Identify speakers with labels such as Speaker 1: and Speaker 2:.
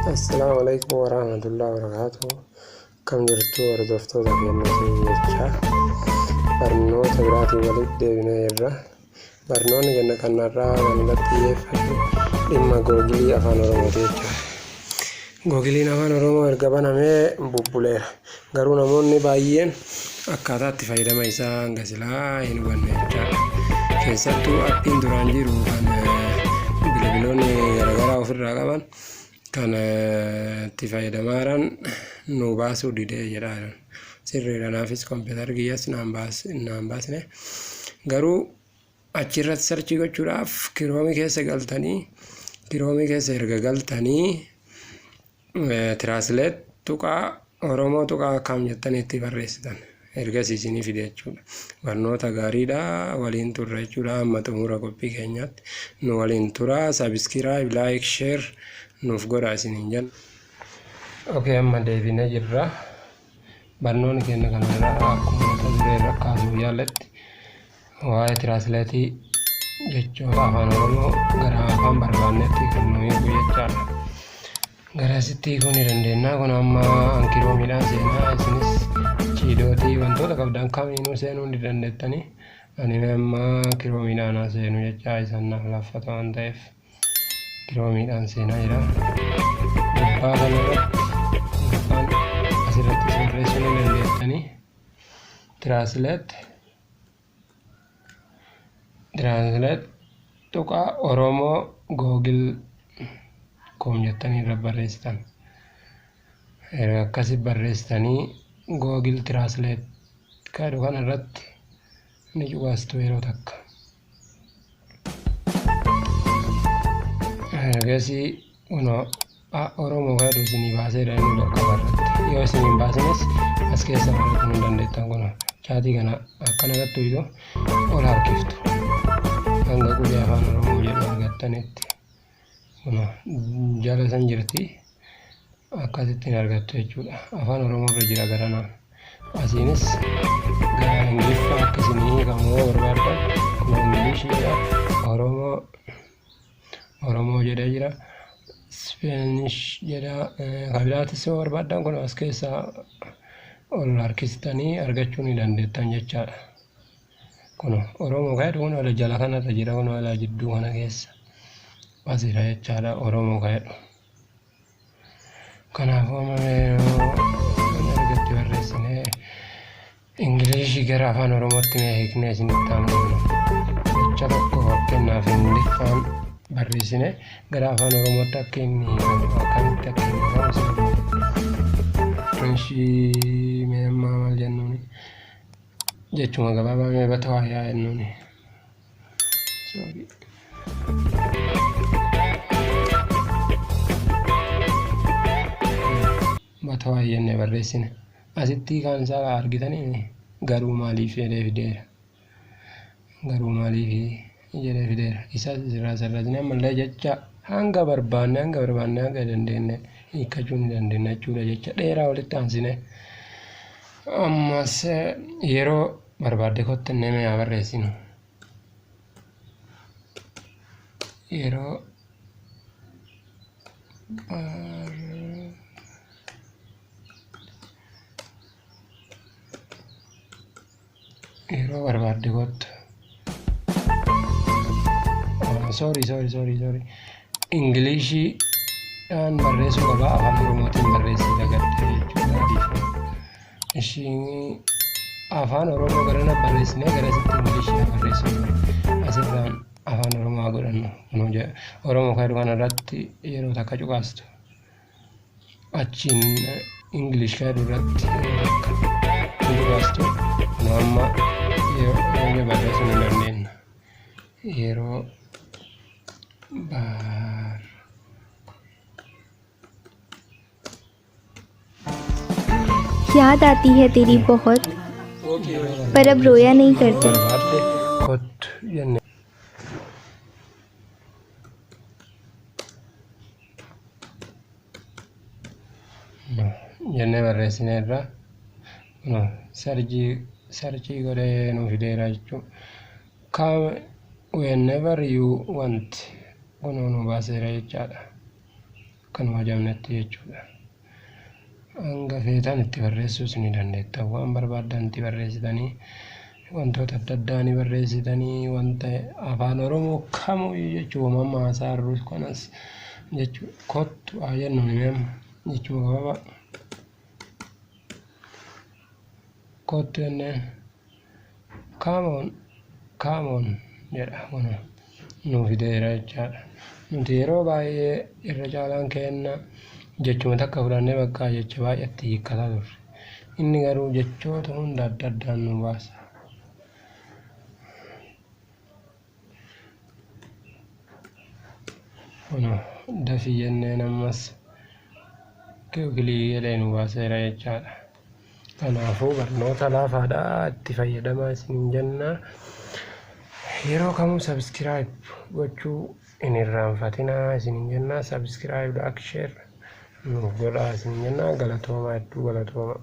Speaker 1: Assalaamu alaikum warahmatullahi wabarakatuh. Akkam jirtu hordoftoota keenya isin jecha barnoota biraatiin walitti deebinee jirra. Barnoonni keenya kanarraa kan irratti xiyyeeffatu dhimma googilii afaan Oromooti jechuudha. Googiliin afaan Oromoo erga banamee bubbuleera. Garuu namoonni baay'een akkaataa itti fayyadama isaa hanga silaa hin hubanne jechaadha. Keessattuu appiin duraan jiru kan bilbiloonni garaagaraa ofirraa qaban kan itti fayyadamaa jiran nu baasuu didee jedhaa jiran. Sirriidha, naafis kompiitarri kiyyas naan baasne. Garuu achirratti search gochuudhaaf Chrome keessa galtanii, Chrome keessa erga galtanii, translate tuqaa Oromoo tuqaa akkam jettanii itti barreessitan. Ergasii isinii fide jechuudha. Barnoota gaariidha, waliin turre jechuudha. Amma xumura qophii keenyaatti nu waliin tura. Subscribe, like, share nuuf godha isiniin jenna. Okay, amma deebinee jirra. Barnoonni keenya kanarraa akkuma mata duree irra kaasuu yaalletti waa'ee translate jechoota afaan Oromoo gara afaan barbaannetti kan nu hiiku jechaadha. Gara asitti hiikuu ni dandeenya. Kun amma an Chromeiidhaan seenaa, isinis chiidootii wantoota qabdan kamiinuu seenuu ni dandeettanii. Ani amma Chromeiidhaan haa seenu jechaa, isaan naaf laffata waan ta'eef Chromeiidhaan seenaa jira. Gubbaa kanarratti yookaan asirratti barreessuu ni dandeettanii. Translate tuqaa Oromoo Google com jettanii irra barreessitan. Erga akkasi barreessitanii Google Translate kadhu kana irratti ni cuqaastu yeroo takka. Ergasii kunoo Oromoo kadhu isinii baaseera inni jalqaba irratti. Yoo isin hin baasines as keessa barachuu ni dandeettan. Kunoo chaatii kana akkana gattu ol harkiftu hanga qubee afaan Oromoo jedhu argattanitti. Kunoo jala san jirti, akkasittiin argattu jechuudha. Afaan Oromoo irra jira garanaan. Asiinis gara Ingiliffaa akka isinii hiikamu yoo barbaaddan, kunoo Ingiliishiidha. Oromoo Oromoo jedhee jira. Spanish jedha. Kan biraatis yoo barbaaddan kun as keessaa ol harkistanii argachuu ni dandeettan jechaadha. Kun Oromoo kan jedhu kun ola jala kanarra jira, kun ola jidduu kana keessa as jira jechaadha Oromoo kan jedhu. Kanaafuu amma ergatti barreessinee Ingilishii gara afaan Oromootti mee hiiknee isinitti haamnu. Jecha tokko fakkeenyaaf Ingiliffaan barreessine gara afaan Oromootti akka inni hiikamu, akkamitti akka inni hiikamu isinitti. Ishii mee ammaa maal jennuuni? Jechuma gabaabaa mee batoo yaa jennuuni. Sorry. Batoo jennee barreessine. Asitti kan isaa argitanii garuu maaliif jedhee fideera. Garuu maaliif jedhee fideera. Isa irraa sarrasnee ammallee jecha hanga barbaanne, hanga barbaanne, hanga dandeenye hiikkachuu ni dandeenya jechuudha, jecha dheeraa walitti aansine. Ammas yeroo barbaadde kottannee mee haa barreessinu. Yeroo yeroo barbaadde kottu. Sorry, sorry, sorry, sorry. Ingiliishiidhaan barreessuu qaba, afaan Oromootiin barreessee dagadde jechuudha. Dhiifama. Ishii afaan Oromoo garana barreessinee garasitti Ingilishii haa barreessinu. Asirraan afaan Oromoo haa godhannu. Kunoo Oromoo kan jedhu kanarratti yeroo takka cuqaastu. Achiin English kan jedhu irratti yeroo takka ni cuqaastu. Kunoo amma yeroo barreessuu ni dandeenya. Yeroo baar
Speaker 2: याद आती है तेरी बहुत, पर अब रोया नहीं करते।
Speaker 1: Barbaadde kottu jenne. Jennee barreessineerra. Kunoo search godhee nu fideera jechuudha. Come whenever you want, kunoo nu baaseera jechaadha. Akkanuma ajajnetti jechuudha. Hanga feetan itti barreessuus ni dandeettan. Waan barbaaddan itti barreessitanii, wantoota adda addaa ni barreessitanii, wanta afaan Oromoo kamuyyuu jechuudha. Amma haasaa jirrus kanas jechuudha. Kottu haa jennu amma jechuma gabaabaa. Kottu jenneen "Come on, come on" jedha, kun nuu fideera jechaadha. Nuti yeroo baay'ee irra caalaan kenna jechuma takka fudhannee bakka jecha baay'eetti hiikkataa turre. Inni garuu jechoota hunda adda addaan nu baasa. Kun dafii jenneen ammas quickly jedhee nu baaseera jechaadha. Kanaafuu barnoota laafaadha, itti fayyadamaa isiniin jenna. Yeroo kamuu subscribe gochuu hin irraanfatinaa isiniin jenna. Subscribe, like, share nuuf godhaa isiniin jenna. Galatooma, hedduu galatooma.